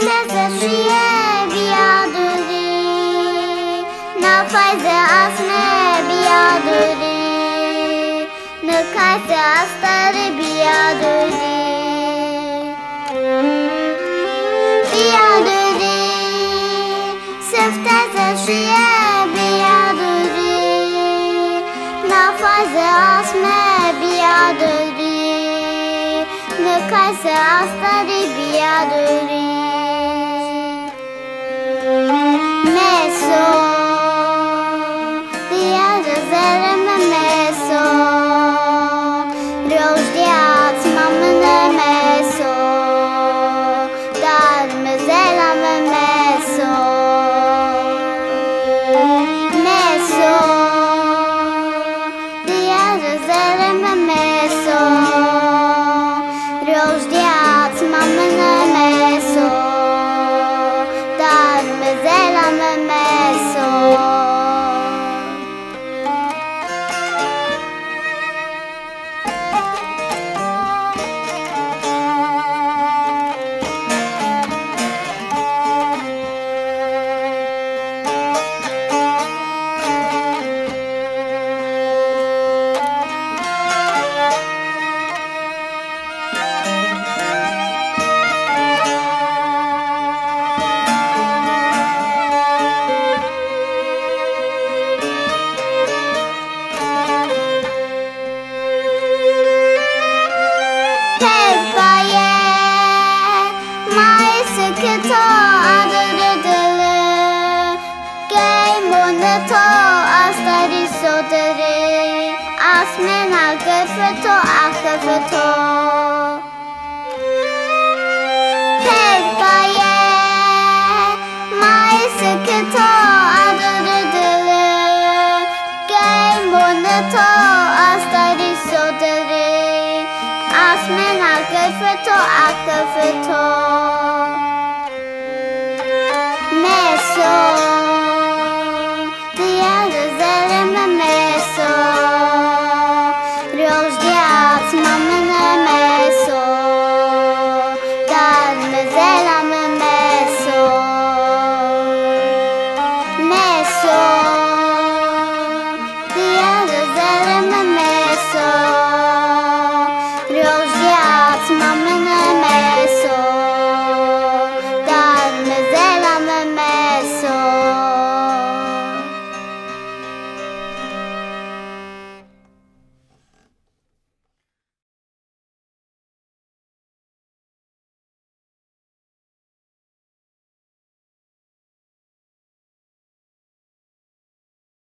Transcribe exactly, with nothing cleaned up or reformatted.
Teze şîye bîya dûrî, nafay ze asme bîya dûrî, nikay ze asterî bîya dûrî. Bîya dûrî, sifte ze şîye bîya dûrî, nafay ze asme bîya dûrî, nikay ze asterî bîya dûrî. Meso, diyarê zerrê mi meso, roj dî asma mi ne meso, dar mi zela mi meso. Meso, diyarê zerrê mi meso, roj dî asma mi ne meso, dar mi zela mi meso. Pek baye, maê sikito adırı dili, gey moni to asteri sodiri, asmena gırfito axifito. Pek baye, maê sikito adırı dili, gey moni to asteri sodiri, asmena gırfito axifito. Meso, diyarê zerrê mi meso, roj dî asma mi ne meso, dar mi zela mi meso. Meso,